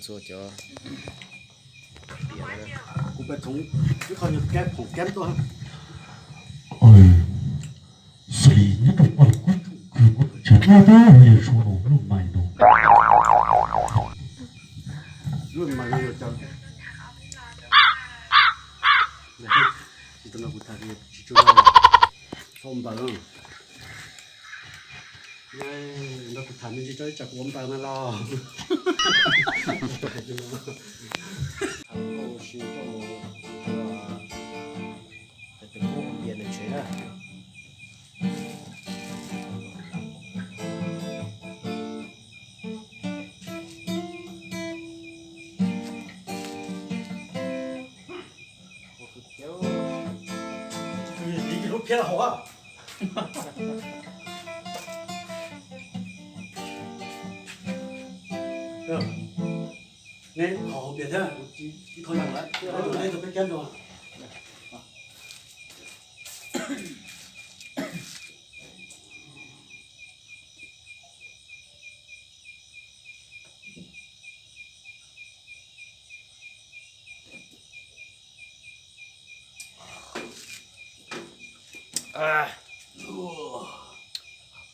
Txua cov, kuv peb thoov ib qho nyuag kab khoom kab tuaj. Xws li nyob rau paj kub tsoom kws kuv tsis tau teb los yog su lus lub mais no. Lub mais no yog cov, tsis tau no kuv tham tsis tshua, txhob npaws. Nrog kuv tham me ntsis tso, ib tsam kuv ua npaws mas los. Tham nkauj si tuaj mus, tus pem kuj ua npias nws tsev na. Lub phiab hauv. Neb qhov hauv npias thiab, ib qho yog lawm, neb tus peb kab nrog.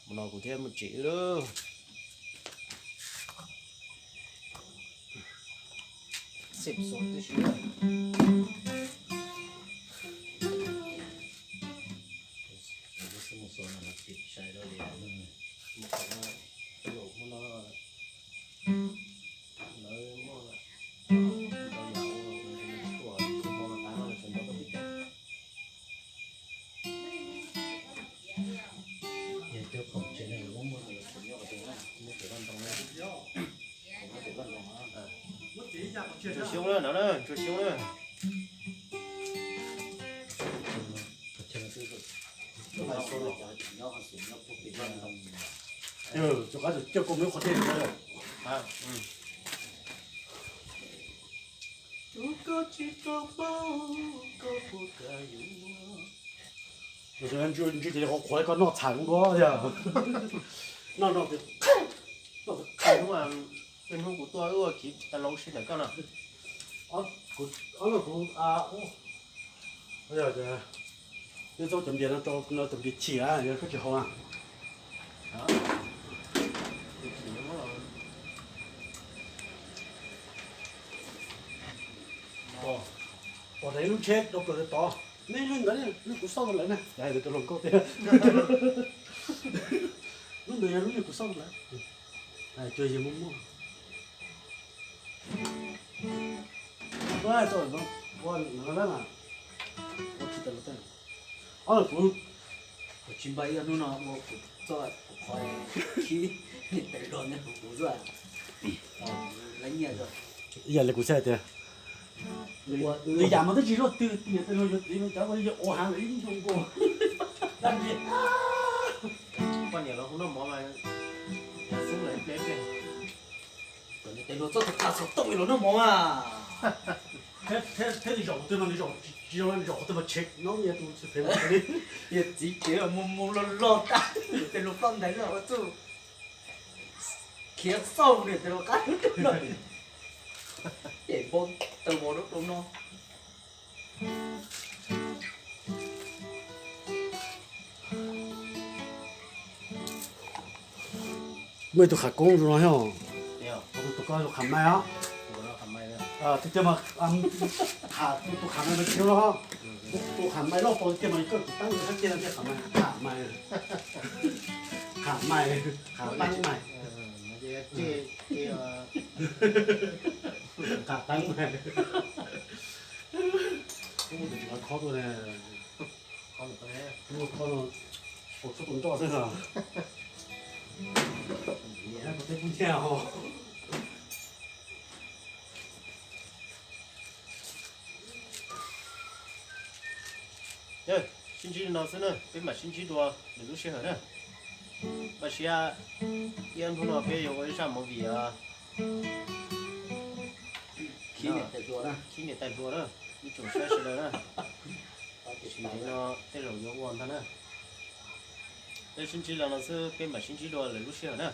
Mus no kuv thiab mus tsev lawm. Xib xos tib si. Ntsuag xyoob na, no na, ntsuag xyoob na. Rov qab tus coj koj mus qhov tej. Ntsuag ces qhuav qhuav koj noj txhais hnub dua thiab. Noj noj, noj txhais hnub, hnub kuv tuaj wb ua kiv tas los ua si ntawm koj no. Kuv, kuv, twb txob cov npias no rau no tus npias chim a, yog koj tsis haus na. Pom, pom lub tsheb rau plaws tod, neb lub ntawd, lub kuv xauj lawm na, hais rau hluas nkauj tias lub ntawd yog lub kuv xauj lawm. Cuag yawg muaj muaj. Ua tsis tau, ob kuv, kuv tsis npaj ib hnub no ua kuv txoj kuv qhov khib niam tais hluas ntawd kuv xwb. Lawv nyiaj, ib yam li kuv xav tias nws yam mas twb tsis luaj twg, niam tais hluas yuav txiv mas cov ua heev ib ntu nkaus. Dab tsi? Poj niam los hu noj mov mas xwb lawm ib pliag ib pliag. Niam tais hluas txoj tus qab xov tooj los noj mov mas. Thiab nws zaum qhov twg no, nws zaum tsis zoo, nws zaum qhov twg mas tshev no, yog tus tsis phem li. Yog txiv tsev mus mus los los tag, niam tais hluas ploj ntais los ua txuj khiav xauj niam tais hluas qab no. Ces npau taws mov rau rau no. Muaj ib tug qhav koob zoo no thiab. Tus koj tus qhav mais os. Tiag tiag mas, tus qhav mais mas tsis zoo no. Tus qhav mais loj pom tiag mas koj tus teeb sab tiag tiag qhav mais, qhav mais, qhav mais, qhav teeb mais. Qhav teeb mais. Ub, tus tsis qhov khob tuaj ne. Ub, khob no, ua txhua tus nroj xwb no. Kuv teb kub nyiaj os. Sib ntsib li no xwb na, peb mam sib ntsib dua lwm lub sij hawm na. Npaj siab, ib hnub no peb yuav ua ib zaj movie khib niam tais hluas na, ib tsoom saib sawv daws na. Tam sim no tej zaum yuav ua ntag na. Peb sib ntsib li no xwb, peb mam sib ntsib dua lwm lub sij hawm na.